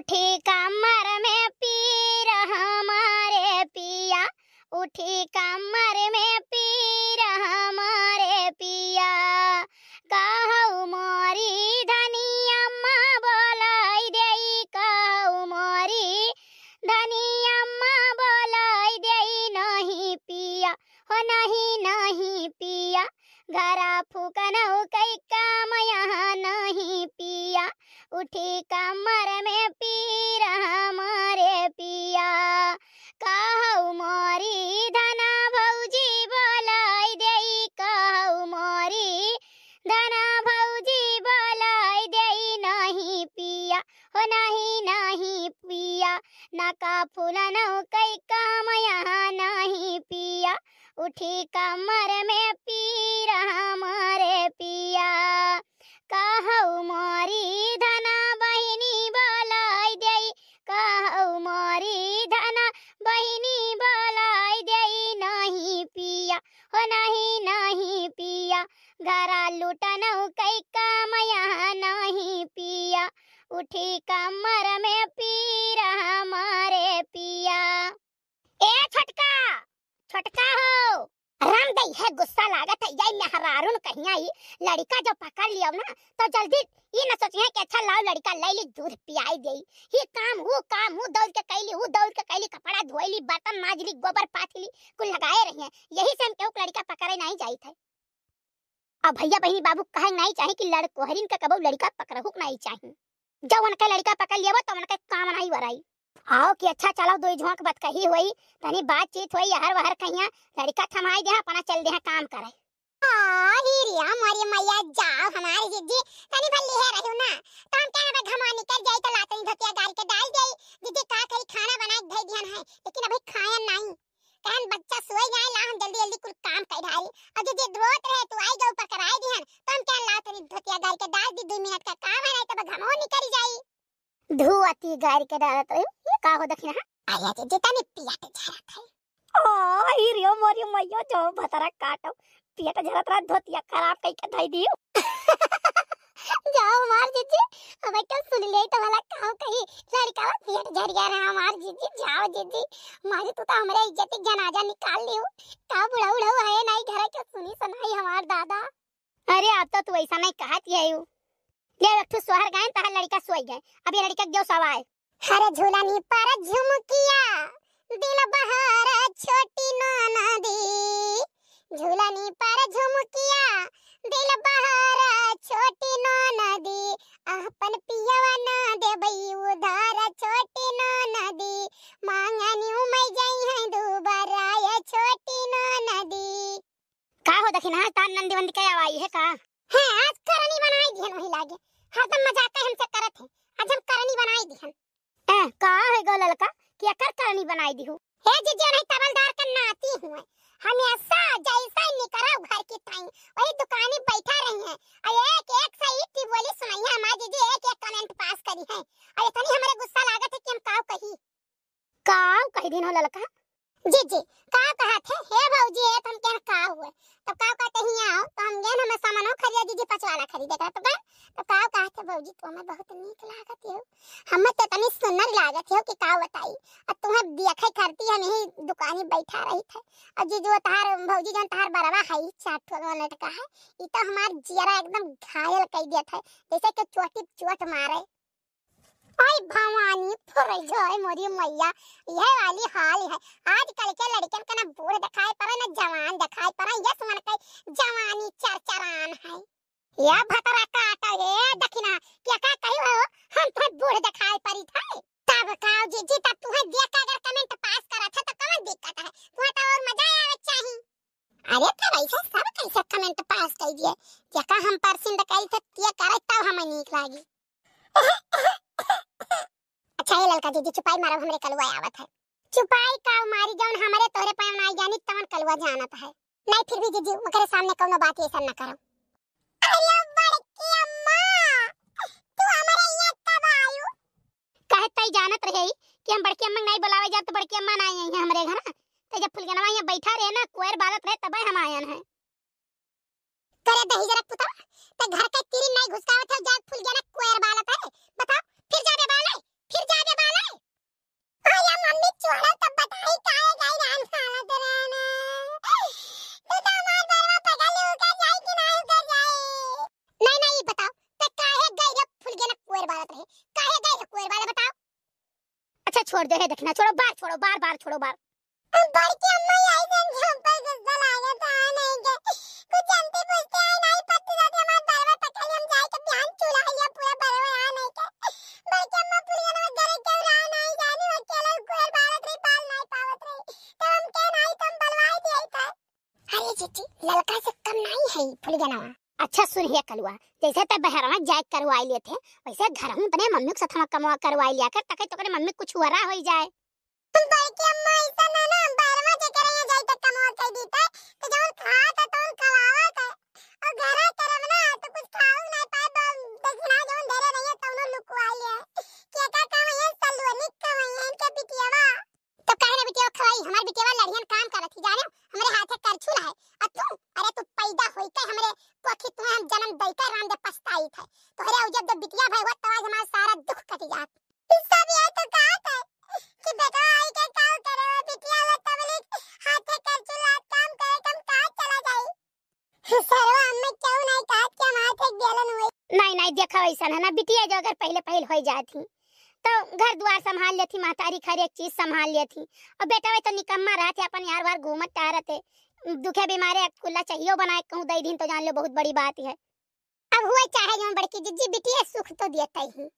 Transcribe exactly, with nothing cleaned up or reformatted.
उठी कमर में पीर हमारे पिया, उठी कमर में पीर हमारे पिया। कहौ मोरी धनी अम्मा बोलाइ देई, कहौ मोरी धनी अम्मा बोलाइ देई, नहीं पिया, हो नहीं, नहीं पिया, घरा फुकनौ कई काम यहाँ नहीं पिया। उठी कमर में पीर हमारे पिया। कहौ मोरी धना भौजी बोलाइ देई, कहौ मोरी धना भौजी बोलाइ देई, नहीं पिया, हो नहीं, नहीं पिया, नका फुलनौ कई काम यहाँ नहीं पिया। उठी कमर में पीर हमारे पिया। कहौ मोरी धना बहिनी बोलाइ देई, कहौ मोरी धना बहिनी बोलाइ देई, नहीं पिया, हो नहीं, नहीं पिया, घरा लुटनौ कई काम यहाँ नहीं पिया। उठी कमर में पीर हमारे पिया। ए छोटका, छोटका हो। राम दे, है गुस्सा लागत है, यही मेहरारून कहिया ई लड़िका जो पकड़ लियो ना, तो जल्दी ई न सोचिहैं कि अच्छा लाओ लड़िका लै ली, दूध पियाई देई। ही काम, हू काम, हू दौड़ के कैली, हू दौड़ के कैली, कपड़ा धोइली, बर्तन माजली, गोबर पाथली, कुल लगाए रहिहैं। यही से हम केहू के लड़िका पकड़े नहीं जाइत है। अब भैया बहिनी बाबू कहे नहीं चाही कि लड़कोहरिन के कबो लड़िका पकड़हु के नहीं चाही। जब उनके लड़िका पकड़ लेबो तो उनके काम नहीं बराई। आओ कि अच्छा चलो दुई झोंक बतकही होई, तनी बातचीत होई, यहर वहर कहिया लड़िका थमाई देहा, अपना चल देहा काम करे। आ, ही रिया मोरी मैया, जाओ हमारी जिज्जी, तनी भर लिहे रहू ना, तो हम क्या घमा निकल जाई तो लातनी धोतिया गारी के डाल देई। जिज्जी का करी, खाना बना के धई दिहन है, लेकिन अभी खायन नहीं। कहन बच्चा सोई गए, ला हम जल्दी जल्दी कुल काम कर डाली। और जिज्जी रोत रहे, तू आई गऊ पकड़ाई दिहन, तो हम क्या लातनी धोतिया गारी के डाल दी, दो मिनट का काम है, नहीं तो घमो निकल जाई। धुआती गारी के डालत रही, ये का हो दखिना? आया जे जितनी पियट झरत है। ओ, ई रियो मोरी मैयो जो भतरा काटो, पियट झरत रहा, धोतिया खराब कई के धई दियो। जाओ हमार जिज्जी, अब क्या सुन ले तो वाला काव कही, लड़का पियट झरिया रहा हमार जिज्जी, जाओ जिज्जी, मारी तू तो हमरे इज्जत के जनाजा निकाल लियो। का बुढ़ा उढ़ा है नहीं घर के सुनी सुनाई हमार दादा। अरे, अब तो तू ऐसा नहीं कहत ही है यू। ले, एक ठो सोहर गायन, तहार लड़िका सोई गए। अब ये लड़िका के देव सवाए। हर झूलनी पर झुमकिया, दिल बहार छोटी ननदी। झूलनी पर झुमकिया, दिल बहार छोटी ननदी। अपन पियवा ना देबई उधार छोटी ननदी। मांगनी उमई जाई है दुबारा ये छोटी ननदी। का हो दखिना, तार नंदी वंदी के आवाई है का? हैं, आज करनी बनाई दिहन वही लागे। हरदम मजाक हमसे करत है। आज हम करनी बनाई दिहन। ए, का है गो ललका? कि एकर करनी बनाई दिहू? हे जिज्जी, नहीं तबलदार के नाती हुए। हमेशा जैसे ही निकरा घर की ताई, वही दुकानी बैठा रही हैं। और एक, एक से एक की बोली सुनाई है हमारी जिज्जी, एक, एक comment pass करी है। और इतनी हमरे गुस्सा लागत है कि हम काव कही। काव कह दिन हो ललका? जिज्जी, काव कहत है? हे भौजी, हे तुम कहन काव हुए? तब काव कहते ही आओ, तो हम गेन हमें सामानो खरीदे, जिज्जी पचवाला खरीदे का, तो गए, तो काव कहत है, भौजी, तुम्हें बहुत नीक लागत हो, हमें तो इतनी सुंदर लागत हो कि काव बताई। और तुम्हें देखे करती हम यही दुकानी बैठा रही थे। और जिज्जी, वो तहार भौजी जौन तहार बरवा है, चार ठो लटका है, ई तो हमार जियरा एकदम घायल कर दिया था, जैसे कि चोटी चोट मारे। ओए भवानी, फुरई जाए मोरी मैया, यह वाली हाल है। आजकल के लड़कन का ना बूढ़ दिखाई पड़े, ना जवान दिखाई पड़े, ये सुमन के जवानी चरचरान है। या भतरा काटा, हे दखिना, क्या का कही हो, हम तो बूढ़ दिखाई पड़ी थे। तब का जिज्जी, तब तुम्हें देख के अगर comment pass करा था तो कौन दिक्कत है, तुम्हें तो और मजा आवे चाहिए। अरे तो वैसे सब कैसे comment pass कर दिए, जेका हम पसंद करी थे, ते करे तब हमें नीक लागी। अच्छा, ये ललका जिज्जी, चुपाई मारो, हमरे कलुआ आवत है। चुपाई का मारी, जौन हमरे तोहरे पाँव ना जानी, तवन कलुआ जानत है। नहीं, फिर भी जिज्जी, ओकरे सामने कौनो बात ऐसा ना करो। अरे बड़की अम्मा, तू हमरे यहाँ कब आयु? कहे तई जानत रहे कि हम बड़की अम्मा नहीं बुलावे जाब, तो बड़की अम्मा ना आई है हमरे घर। तो जब फुलगनवा यहाँ बैठा रहे ना, कोयर बालत रहे, तब हम आयन है। करे दही जरा पुतवा, ते घर के तिरी नहीं घुसकावत है, जाग फुलगना कोयर बालत है। बताओ, फिर जाबे बाले, फिर जाबे। छोड़ दे, हे देखना, छोड़ो बार, छोड़ो बार, बार छोड़ो बार। बड़की अम्मा, यही से हमके ऊपर गुस्सा लागत है, नहीं के कुछ जानते पूछते आए, नहीं पत्ती दादी हमार बरवा पकड़ हम जाए के बिहान चुला लिया पूरा बरवा यहाँ नहीं के। बड़की अम्मा, पुलिया ना घरे के रहा नहीं जानी, वो अकेले कुएर बारत रही, पाल नहीं पावत रही, तो हम के नहीं, तुम बलवाई दिए था। अरे जीजी, ललका से कम नहीं है फुलिगनवा। अच्छा सुन हे कलुआ, जैसे ते बहरवा जाए करवाई लेते, वैसे घर हूँ अपने मम्मी के साथ कमवा करवाई लिया कर, ताकि तोकरे मम्मी कुछ वरा हो जाए। तुम बड़की अम्मा, ऐसा ना ना, बहरवा जेकरे यहाँ जाई त कमवा कर दीते, तो जौन खात है तौन खवावत है, और घरा करब ना तो कुछ खाऊ ना पाए, दक्षिणा जौन धरे रहिए तौनो लुकवाई ले। के का काम है, सलवनी काम है इनके बिटियावा। तो काहे ना बिटिया खवाई, हमार बिटिया लड़ियन काम करत ही, जाने हमरे हाथे करछुल है। और तू, अरे तू पैदा होई के हमरे कोखी तुम्हें हम जन्म दई के राम दे पछताई थे। तोहरे उजब जब बिटिया भई हुआ तो आज हमारा सारा दुख कट जात। ई सब ये तो कहत है कि बेटा आई के का करे, वो बिटिया हुआ तबलीग हाथे करछुल हाथ काम करे, कम कहाँ चला जाई। सरवा अम्मा क्यों नहीं कहत कि हम हाथे गेलन हुई। नहीं, नहीं, देखो ऐसा है ना, बिटिया जो अगर पहले पहल हो जात ही, तो घर द्वार संभाल लेती, महतारी हर एक चीज संभाल लेती। और बेटा वे तो निकम्मा रहत है, अपन यार वार घूमत टहरत है, दुखे बीमारे कुल्ला चाहिए बनाए कहूँ दई दिन तो जान लो बहुत बड़ी बात है। अब हुए चाहे जो बड़की जिज्जी, बिटिया सुख तो देता ही।